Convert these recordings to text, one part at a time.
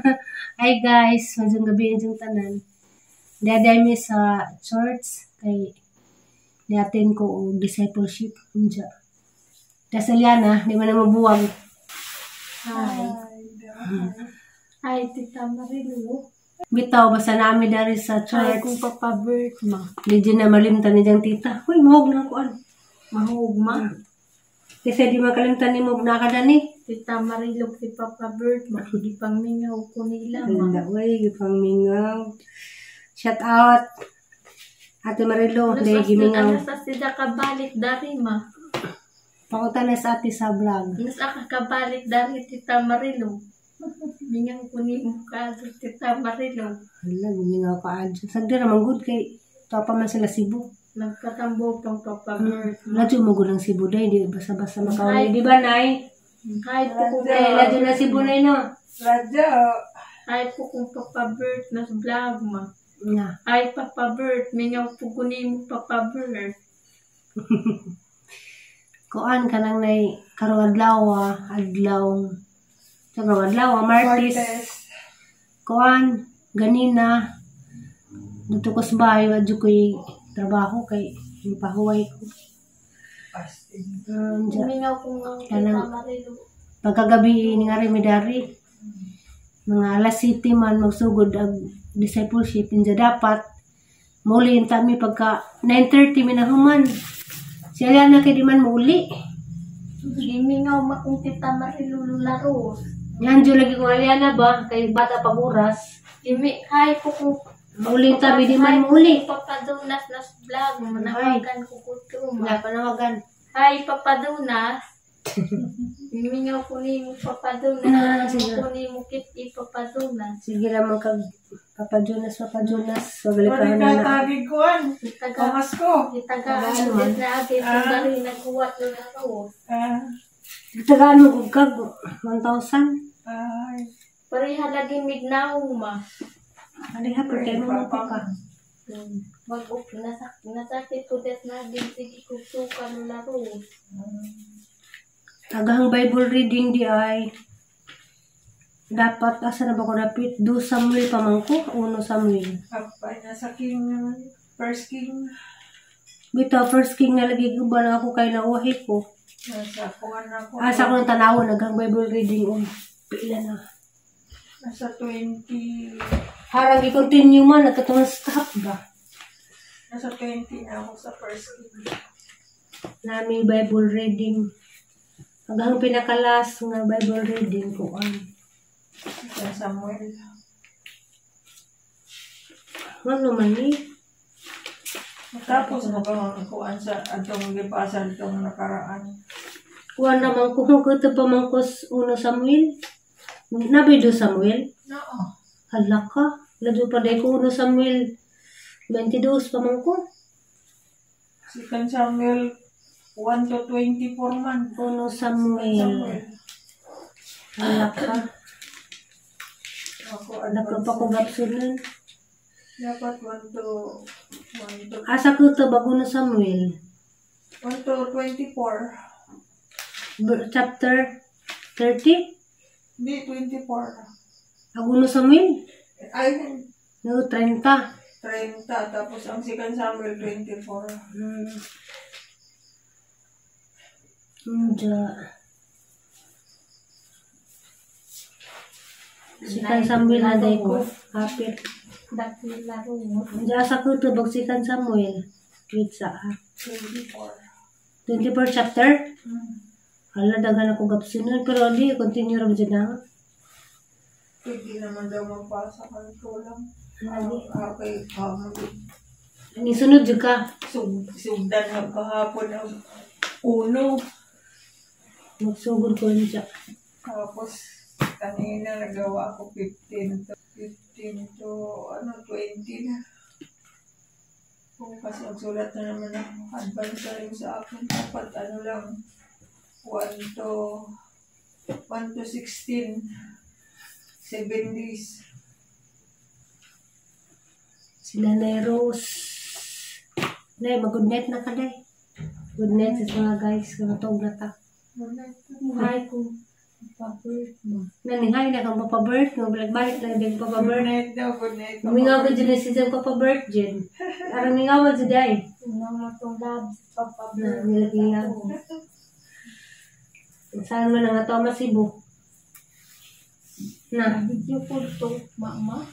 Hi guys, maayong gabii inyong tanan. Daday mi sa church kay ni-attend ko og discipleship unja. Tas Eliana, di man na mabuwag. Hi. Hi, Tita Marilu. Bitaw basta nami dari sa Hi, church. Kung Papa Bert ma. Di dyan na malimtan ni diyang tita. Uy, mahog na kuan. Mahog ma. Kasi di makalimtan ni mo na ka dani. Tita Marilu, si Papa Bert ma. Gipang mingaw ko nila ma. Ganda, uy, gipang mingaw. Shout out. Ate Marilo, di gimingaw. Ano sa sila kabalik dari ma? Pakunta na sa ate sa vlog. Ano sa kabalik dari, Tita Marilu? Mingaw ko ni mukha, Tita Marilu. Hala, gimingaw ka adyo. Sagdi ra man gud kay topa man sila Cebu. Nagpatambo pang Papa Bert ma. Ladyo mo gud ang Cebu day, di basta-basta makauli. Di ba, Nay? Hi po kung Nay, ladyo na Cebu, Nay, no? Radyo. Hi po kung Papa Bert nas vlog ma. Nga. Hi, Papa Bert, mingaw po ko nimo, Papa Bert. Kuan ka nang nay karong adlaw, ah, adlaw. Karong adlaw, ah, Martes. Martes. Kuan ganina dito ko sa bahay, adyo ko'y trabaho kay yung pahuway ko. Fasting. Mingaw ko nga Tita Marilu. Pagkagabi ni nga mi dari mga alas city man magsugod ang discipleship inja dapat muli unta mi pagka 9:30 mi nahuman. Si Aliana kay di man muuli. Gimingaw ma kung Tita Marilu laro. Nandiyo lagi kong Aliana ba kay bata pag oras. Gimi hi po kung Mauli unta mi di man muuli. Papa Jonas nas vlog, manawagan ko kuto ma. Wala panawagan. Hi, Papa Jonas. Mingaw ko nimo, Papa Jonas. Na, Mingaw sige. ko nimo kit i Papa Jonas. Sige lang kag Papa Jonas, Papa Jonas. Wagalik ka Pwede na ka na. tagig kuan. Itaga Pamasko. itaga Tagaan man. na agi Ah. dari naghuwat no laro. Ah, Tagaan mo kog kag 1,000. ay. Pareha lagi mignaw ma. Aliha pa kay mo pa ka. Mag-up nasakit ko des na din sige ko suka no laro. Agahang Bible reading di ay dapat asa na ba ko dapit? Do Samuel pa man ko, uno Samuel. Apay, nasa King naman. First King. Bitaw First King na lagi ko ba na ako kay nauhi ko. Nasa kuan ako. Asa ko nang tanawon naghang Bible reading og pila na. Nasa 20. Harang i-continue man nagkatong stop ba. Nasa 20 na ako sa First King. Nami Bible reading. Aghang pinakalas nga Bible reading ko ang Sa Samuel. ano man ni? Tapos mo kang kuan sa atong gipasa itong nakaraan. Kuan naman ko kung kuto pa man ko uno Samuel. Nabi do Samuel? No. Hala ka. Ladyo pa day ko uno Samuel 22 pa man ko. Second Samuel 1 to 24 man. Uno Samuel. Samuel. Hala ka. Ako Hala ka pa ko gapsunan. Dapat 1 to 1 to Asa ko to bago na Samuel? 1 to 24. Chapter 30? Hindi, 24. Aguno Samuel? Ay, No, 30. 30. Tapos ang Second Samuel 24. Hindi. Second Samuel na day ko. Hapit. Dati laro. Hindi asa ko to bag Second Samuel. Wait sa ah. 24. 24 chapter? Hala, daghan ako gapsunan. Pero di, continue ra ba dyan na? Pwede naman daw magpasa kan ko lang. Lagi. Ah, okay. Ni sunod jud ka. Sugdan na kahapon ang uno. Magsugod ko niya. Tapos, kanina nagawa ko 15 to ano, 20 na. Bukas magsulat na naman ako. Advance na rin sa akin. Dapat ano lang, 1 to 16. 7 days. Sila na Rose. Nay, mag-good night na ka, day. Good night sa mga guys. Matog na ta. Good night. Hi kung Papa Bert ma. Nanihay na kang Papa Bert. Nga balik-balik na din Papa Good Bert. night daw, good night. Mingaw ko dyan si Papa Bert dyan. Arang mingaw dyan ay. Nga mo tong lab si Papa Na, Bert. nilaging. Saan man ang ato masibo? Na, Video call to, mama.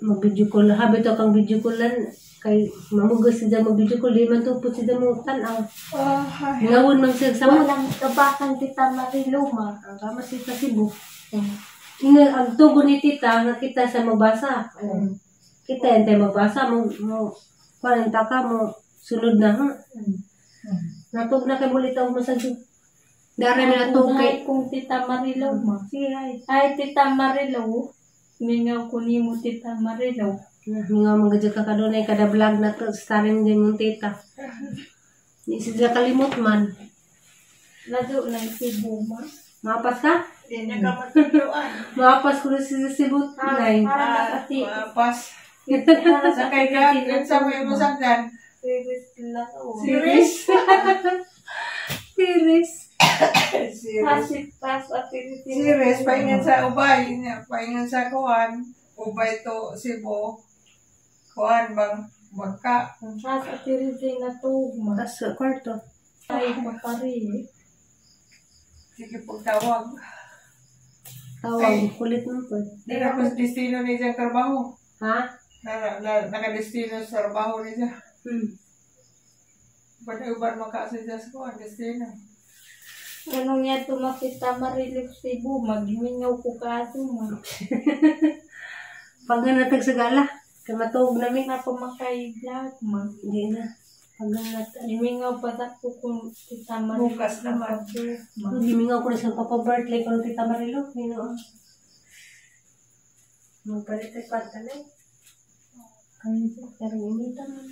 Mag-video call. Habi to kang video call lan. Kay mamugos siya mag-video call. Di man tupot siya mo tanaw. Ah, ay. Mingawon man siya sa mo. Walang kabakan Tita Marilo ma. Ang kama si Cebu. Inga, ang tugon ni tita, nga kita sa magbasa. Kita entay magbasa, mo, kwarenta ka mo, sunod na ha. Natug na kay mulitaw mo sa Dara mi natug kay. Ay, kung Tita Marilo ma. Sige ay. Ay, Tita Marilo. Mingaw ko nimo, Tita Marilo. Mingaw mga ka kadunay kada vlog na to starring din mong tita. Di siya kalimot man. Lado na Cebu ma. Maapas ka? Di na ka matuluan. Maapas ko na siya sa Cebu. Nay. Para na Ah, kasi. pas. Sakay ka, sa may masakyan. Series lang. Oh. Series. Series. Series. Pasit pas at series. Series, paingan sa ubay. Paingan sa kuan. Ubay to Cebu. Kuan bang bangka. Pas at series na tug ma. Tas kwarto. Ay, mapari. Sige pagtawag. Tawag, kulit mo po. Di na ko destino ni siyang trabaho. Ha? Na, nakadestino sa trabaho niya. Ba't uban makasa siya sa kuan, destino. Anong nga tumakita Marilo Cebu, magmingaw ko kaso ma. Pag natag sa gala, kay matuog na mi. Na pumakay vlog ma. Hindi na. Pag natag. Gimingaw pa sa ko kung Tita Marilo. Bukas naman. Ma. Gimingaw ko na sa Papa Bert, like ko Tita Marilo. Ginoo. Magpalit ay pantalay. Ay, pero inita man.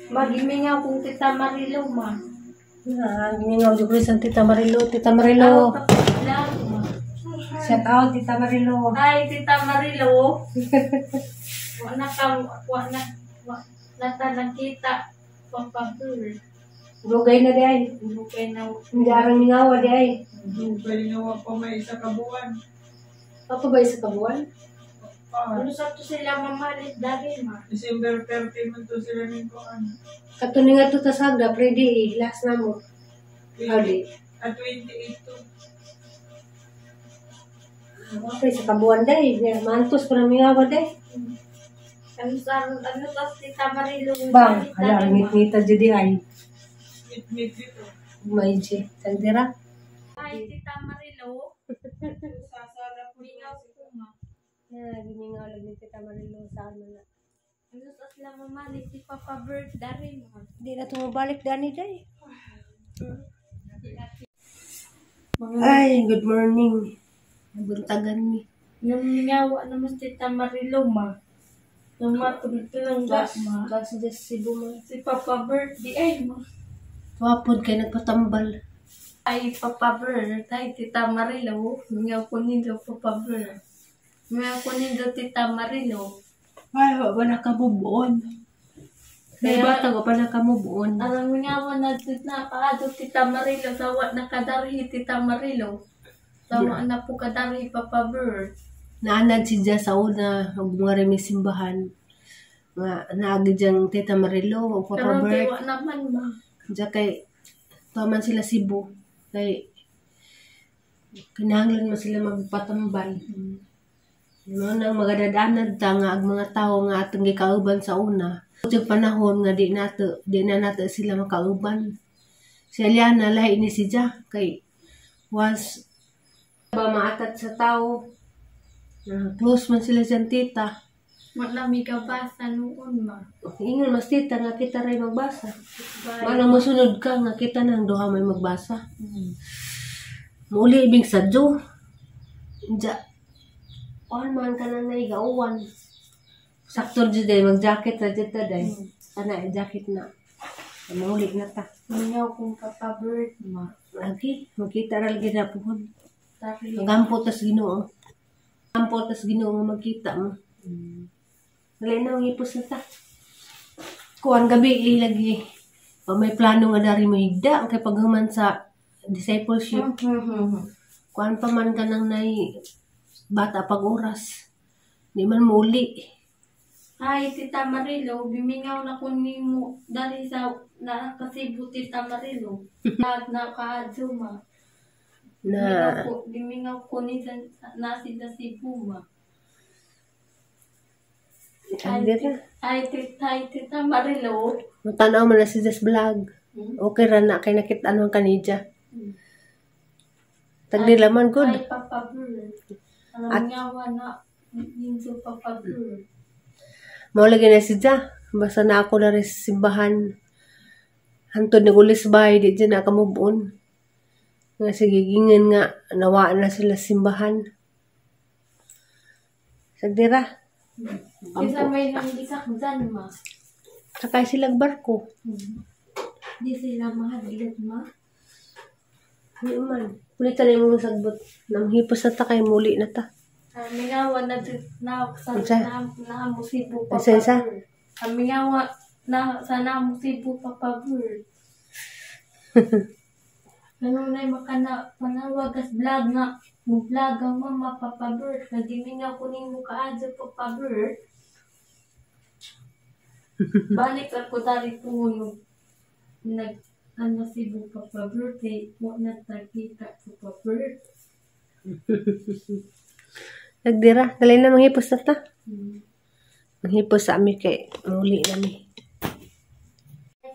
Magimingaw kung Tita Marilo ma. Na, gimingaw jud ko sa Tita Marilo. Tita Marilo. Ako vlog ma. Shout out, Tita Marilo. Hi, Tita Marilo. Wa na ka, wa na ta nakita Papa Bert. Lugay na di ay. Bukay na. Hindi arang mingawa di ay. Dugay nga wa pa may isa ka buwan. Papa ba isa ka buwan? Ah, Ano sa to sila mamalit dari ma? December 30 man to sila ning kuan. Katuni nga to tasagda, pretty eh. Last na mo. Hali. At 28 to. Okay, sa kabuan day. Mantos ko na mingawa day. Ano sa Tita Marilo? Bang, hala, ngit-ngita jud di ay. Meet-meet dito. May ji. Sandira. Hi, Tita Marilo. Sasara po. Mingaw ko ma. Na, gimingaw lang ni Tita Marilo sa ano na. Ano sa sila mamalit si Papa Bert dari ma? Di na tumabalik dani day. Ay, good morning. Nabuntagan mi. Namingawa naman si Tita Marilo ma. Namatulog ma. Last just Cebu ma. Si Papa Bert di ay ma. Wapod kay nagpatambal. Ay, Papa Bert. Ay, Tita Marilo. Mingaw ko nindo Papa Bert. Mingaw ko nindo Tita Marilo. Ay, wa ba nakamove on? May bata wa pa nakamove on. Alam mingaw na na kaado Tita Marilo. Sawa na kadarhi Tita Marilo. Sawa na po kadarhi Papa Bert. Naanad si Jia sa una, ug mga rin may simbahan. Nga naagi diyang Tita Marilo o Papa Pero Bert. tiwa naman ma. Diya kay tuwa man sila Cebu. Kay kinahanglan man sila magpatambal. Mao nang magadadanad ta nga ang mga tawo nga atong gikauban sa una. Sa panahon nga di na nato sila makauban. Si Aliana lahi ni si Ja kay once ba maatat sa tao na close man sila dyan tita. Wala mi kabasa noon ma. Ingon mas tita nga kita ray magbasa. Bye. Manang mosunod ka nga kita nang duha may magbasa. Muli ibig sadyo. Ja. Kuan man ka na naigauwan. Sakto jud day mag-jacket ra jud ta day. Ana jacket na. Muli na ta. Mingaw kong Papa Bert ma. Lagi magkita ra lagi na puhon. Dari. Magampo tas Ginoo. Gampo tas Ginoo nga magkita mo. Dali na ngipos na ta. Kuan gabi eh, lagi. Pa may plano nga dari mo higda kay paghuman sa discipleship. Kuan pa man ka nang nay bata pag oras. Di man muli. Ay, Tita Marilo, bimingaw na ko nimo dali sa nakasibo, Tita Marilo. At nakaadyo ma. Na Bimingaw ko ni sa nasi sa Cebu ma. Ay, dira. Ay, Tita Marilo. Matanaw man na si Jess Vlog. Okay ra na kay nakit-an man kanidya. Tagdi laman good. Ay, Papa Bird. Alam na ninso Papa Bird. Mao lagi na si Ja. Basta na ako na rin sa simbahan. Hantod nagulis bay, di dyan na ka-move on. Nga sige, gingan nga, nawaan na sila sa simbahan. Sagdira. Isa may nang isakdan ma. Sakay silang barko. Di sila mahadlok ma. Hindi man. Ulitan na yung mga sagbot. Namhipos na ta kay muli na ta. Mingawa na na sa Unsa? na mo Cebu Papa Unsa, unsa? Bird. Mingawa na sa na mo Cebu Papa Bird. Ano na makana panawag as vlog nga mo vlog ang mama Papa Bird. Nagimingaw ko nimo kaadyo Papa Bird. Balik ako dari puno nag ano Cebu Papa Bird kay mo na tagkita Papa Bird. Nagdira. Dali na, manghipos na ta. Manghipos sa ami kay muli na mi.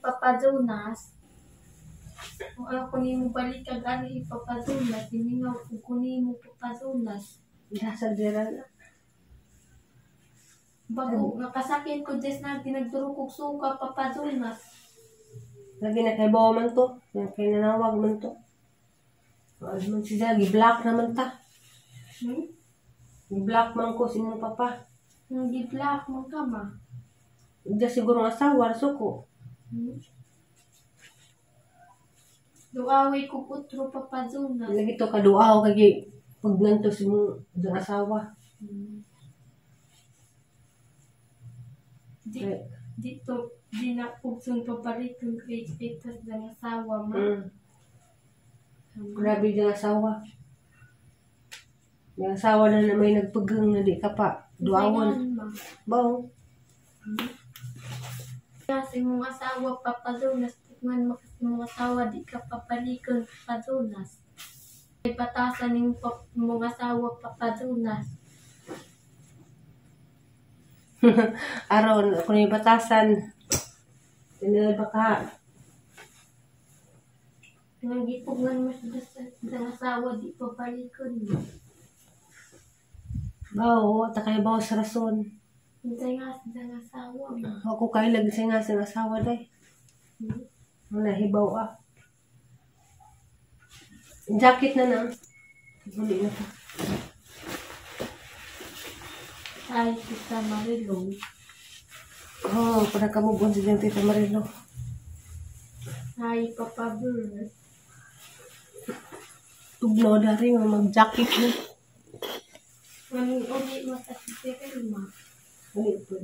Papa Jonas, kung ako nimo balik kag ani Papa Jonas, gimingaw ko nimo Papa Jonas. Nasa dira na. Bago nakasakit ko des na ginagduro kog suka Papa Jonas. Lagi na kay bawa man to. Na kay nanawag man to. Wag man siya, gi-block naman ta. Gi-block man ko sa inyong papa. Nang gi-block man ka ma. Diya siguro ang asawa, suko. Duaway ko utro Papa Jonas. Lagi to kaduaw kay pag nanto sa imong diyang asawa. Di dito di na pugson papalikon kay itas ng asawa ma. Grabe diyang asawa. Yung asawa na na may nagpagang na di ka pa duawon. Baw. Kasi mong asawa Papa Jonas, tikman mo kasi mong asawa di ka papalikon Papa Jonas. May patasan yung mong asawa Papa Jonas. Aron, ako na yung batasan. Tinil baka. Nagipugnan mo sa asawa di papalikon mo. Baw, takay baw sa rason. Hindi nga sa asawa mo. Ako kayo lagi sa nga sa asawa day. Nahibaw ah. Jacket na na. Huli na ta. Ay, Tita Marilo. Oh, para kamubon si Tita Marilo. Ay, Papa Bird. Tugnaw na rin mag-jacket na. Ang uli mo sa Tita ma. Uli po.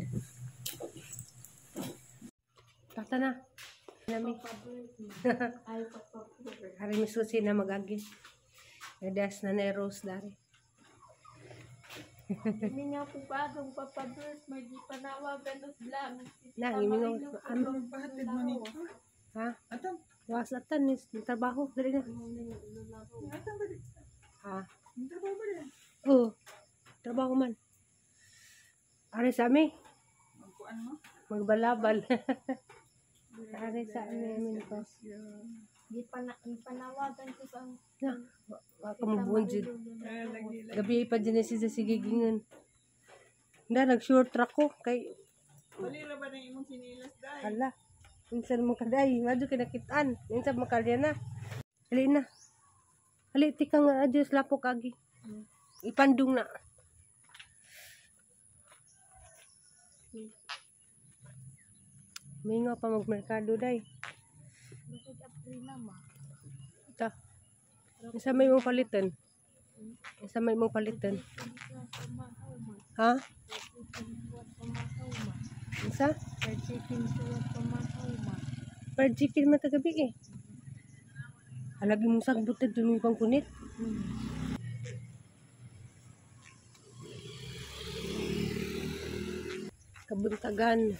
Tata na. Nami. Papa Bird. Ay, Papa Bird. Hari misusi na mag-agi. Nadas na na rose dari. Mingaw ko ba ang Papa Bird? May di panawagan ng vlog. Na, gimingaw. Pahatid mo nito. Ha? Atang. Was atan ni trabaho dali na. Atang ba di? Ha? Trabaho ba di? Oo. Trabaho man. Ari sa ami. Magkuan mo? Magbalabal. Ari sa ami amin ko. Di panawagan ko sa Na, wa ka mo buon jud. Gabi pa dyan si sige gingan. Nda nag-short track ko kay Balira ba ng imong sinilas dai? hala. Minsan mo kaday, madyo kinakitaan. Minsan makalya na. Hali na. Hali tika nga adyo lapok agi. Ipandong na. Mingaw pa magmerkado day. Ta. Isa may mong palitan. Isa may mong palitan. Ha? Isa? Fried chicken suwat pamakaw ma. Fried chicken man tagabi eh. Alagi mong sagbot dito yung pang punit. Kabuntagan.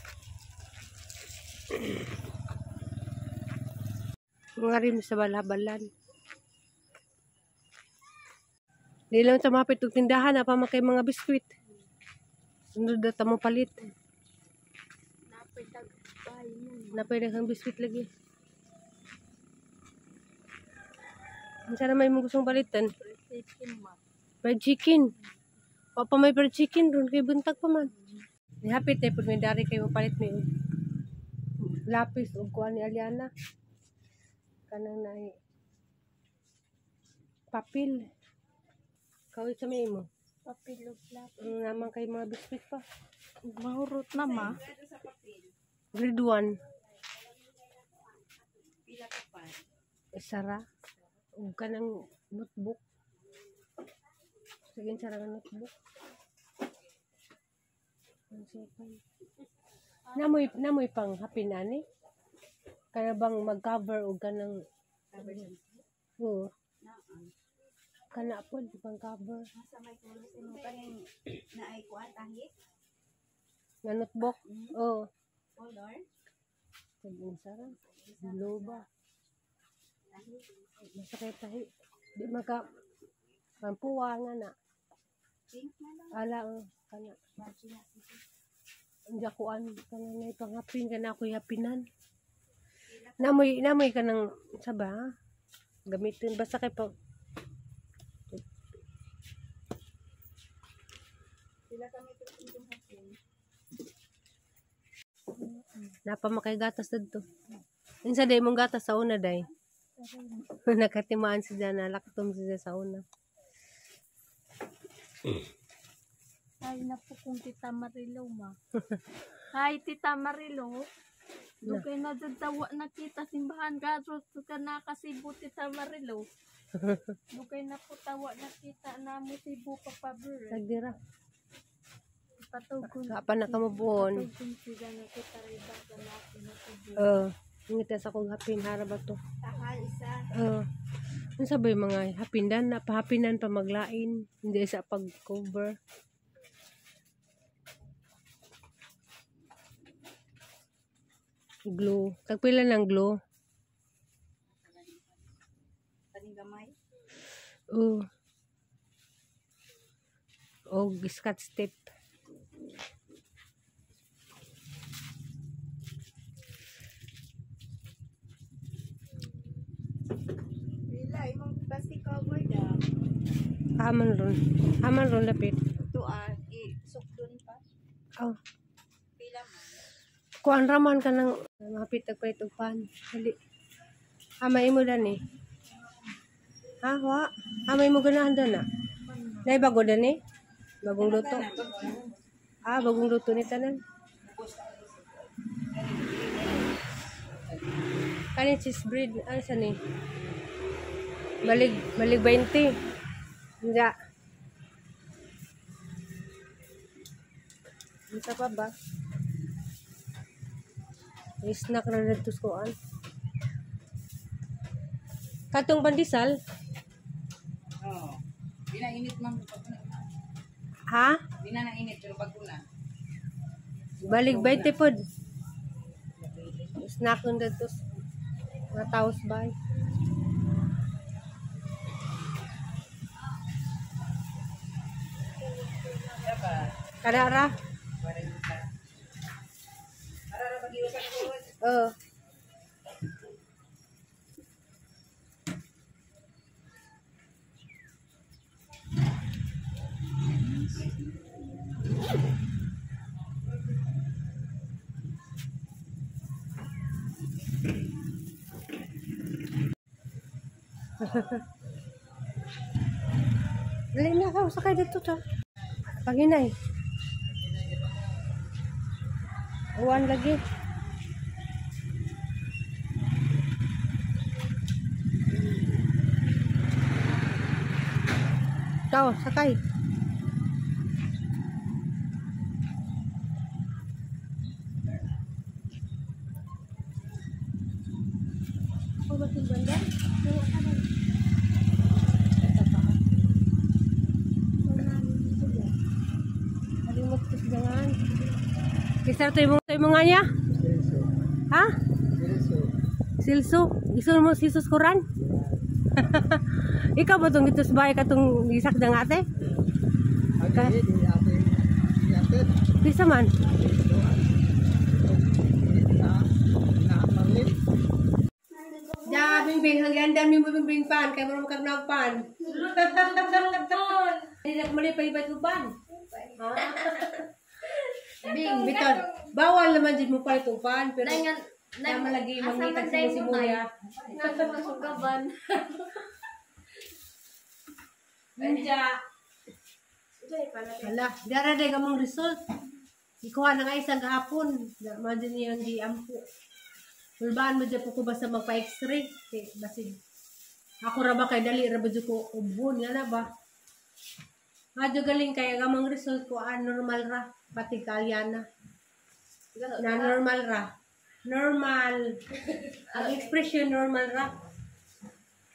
Mga rin sa balabalan. Di lang sa mapit og tindahan na pa man kay mga biskwit. Sunod na ta mo palit. Napay daghang biskwit lagi. Unsa na may imong gustong palitan? Fried chicken. Wa pa may fried chicken ron kay buntag pa man. Nihapit tay pud may dari kay mopalit may og lapis og kuan ni Aliana. Kanang naay papel. Kawit sa may imo. Papel og lapis. Ang naman kay mga biskwit pa. Mahurot na ma. Grade 1. Sara. Ug kanang notebook. Sige, sara nga notebook. One second. Namoy pang hapin ani? Kana bang mag-cover og kanang oo. Kana pod pang cover. Sa may tulos imo kaning naay kuan tahi Nga notebook. Oo. color Sige, sara. Blue ba? Masakit tahi. Di maka pampuwa nga na. Pink na lang. Ala oh, kana. Matching na siya. Ang jakuan kana na ipanghapin kana ako hapinan. Namoy kanang sa ba? Gamitin basta kay pa Pila kami itong hapin. Napa makay gatas didto. Unsa day mong gatas sa una day? Nakatimaan si Jana, laktom si Jana sa una. Ay na po kung Tita Marilo ma. Hi Tita Marilo. Dugay na dyan tawa nakita simbahan gadro ka na kasibo Tita Marilo. Dugay na po tawa nakita na mo Cebu Papa Bur. Nagdira. Patugon. Kapan na kamubuon. Patugon sila na kita riba ka na ako na Cebu. Ngita sa kong hapin hara ba to? Tahal isa. Unsa ba yung mga hapindan na pahapinan pa maglain, hindi sa pag-cover. Glue. Tagpila ng glue? Kaning gamay. Oo. Og scotch tape. Pila imong plastic cover da. Haman ron. Haman ron lapit. Ito ah isukdon pa. Oh. Pila man. Kuan raman ka ng mapit tagpalit og pan. Dali. Amay mo dani. Ha, wa? Amay mo ganahan dana. Nay bago dani? Bagong luto. Ah, bagong luto ni tanan. Kani cheese bread, ano sa ni? Balig 20. Hindi. Isa pa ba? May snack na dito sa kuan. Katong pandesal? Oo. Di na init ma'am. Ha? Di na nainit pero bago na. Balik 20 pod. Snack nun dito. Mga taos bay. Kada ra? Oo. Dali na ka, sakay dito ta. Paginay. Uwan lagi. Tao, sakay. Kisa to imong nga niya? Ha? Silso. Isul mo sisus kuran? Ikaw ba itong ito sa bahay ka itong isakdang ate? Bisa man. Ja, Bingbing, hanggang dami mo Bingbing pan. Kaya mo kag nagpan. Hindi na kumali pa iba itong pan. Bing, bitan. Bawal naman din mo pa itong pan. Pero tama lagi mangitag sa sibuya. Nagmasugaban. Nanja. Hala, dara day kamong result. Ikuha na nga isang gahapon. Man din yung giampo. Ulbaan mo dyan po ko basta magpa-x-ray. Kay basig. Ako ra ba kay dali ra ba dyan ko ubon nga na ba? Adyo galing kaya gamang result ko normal ra pati kalyana. Na normal ra. Normal. Ang expression normal ra.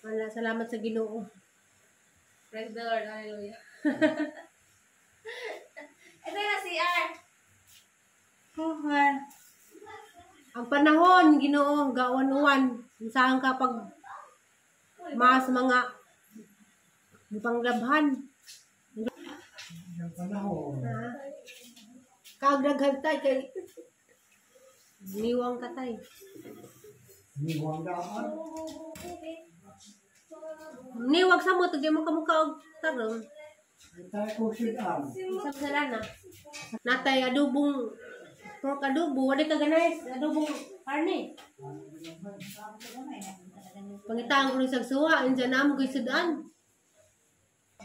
Wala, salamat sa Ginoo. Praise the Lord, hallelujah. Ito na CR. Ang panahon, Ginoo, gawan-uwan. Saan ka pag mas mga panglabhan. Ang panahon. Kagdaghan tay kay niwang ka tay. Niwang daan. Niwag sa mo tugay mo kamukha og tarong. Tayo ko siyan. Sa salana. Natay adobong pork adobo, wala ka ganay adobong karne. Pangitaan ko rin sa suwa, andyan na mo ko'y sudan.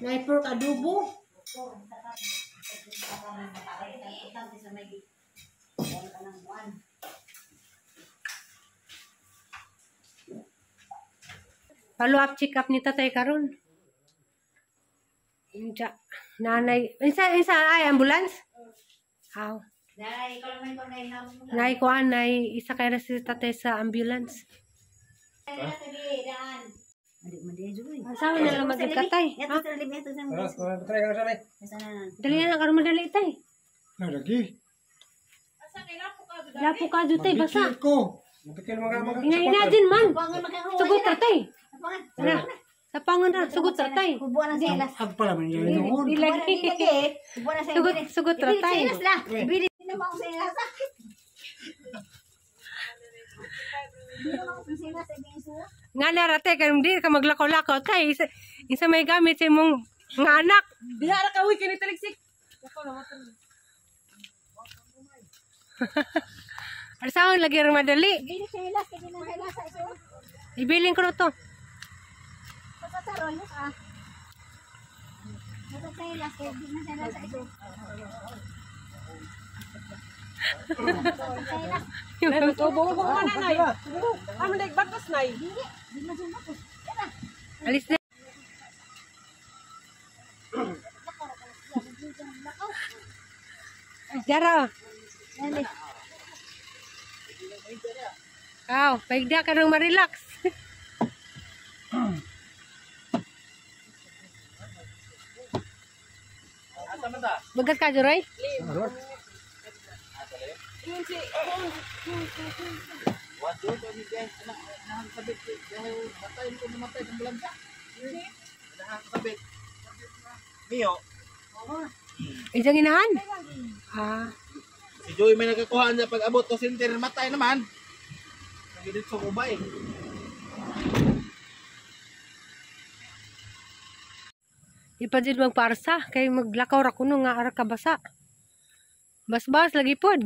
Nay pork adobo. Follow up check up ni tatay karon. Inja, nanay, isa isa ay ambulance. Aw. Nay ko anay isa kay ra si tatay sa ambulance. Asawa na lang magkatay. Dali na karon madali tay. Lagi. Lapo ka jud tay basa. Ko. Ina din man. Sugot ra tay. Na. Sapangan ra sugot ra tay. Hubuan ang silas. Pala man yan noon. Ilagi. Sugot sugot ra tay. Bili na mo ang silas. Nga na ra tay kay di ka maglakaw-lakaw tay. Isa may gamit sa imong nga anak. Diha ra ka uy kini taligsik. Arsaon lagi ra madali. Bili silas kay na silas sa iso. Ibilin ko na to. Pasasaron ka. Silas kay na silas sa iso. Tubo ko man nanay. Amo day bagos nay. Alis na. Jara. Aw, paigda ka nang ma-relax. Bagat ka, Juray? Mio, Isang inahan? Ah. si Joey may nagkakuhaan niya pag abot ko center matay naman. Nagidit sa ubay. Ipadid magparsa kay maglakaw ra kuno nga ara ka basa. Basbas lagi pod.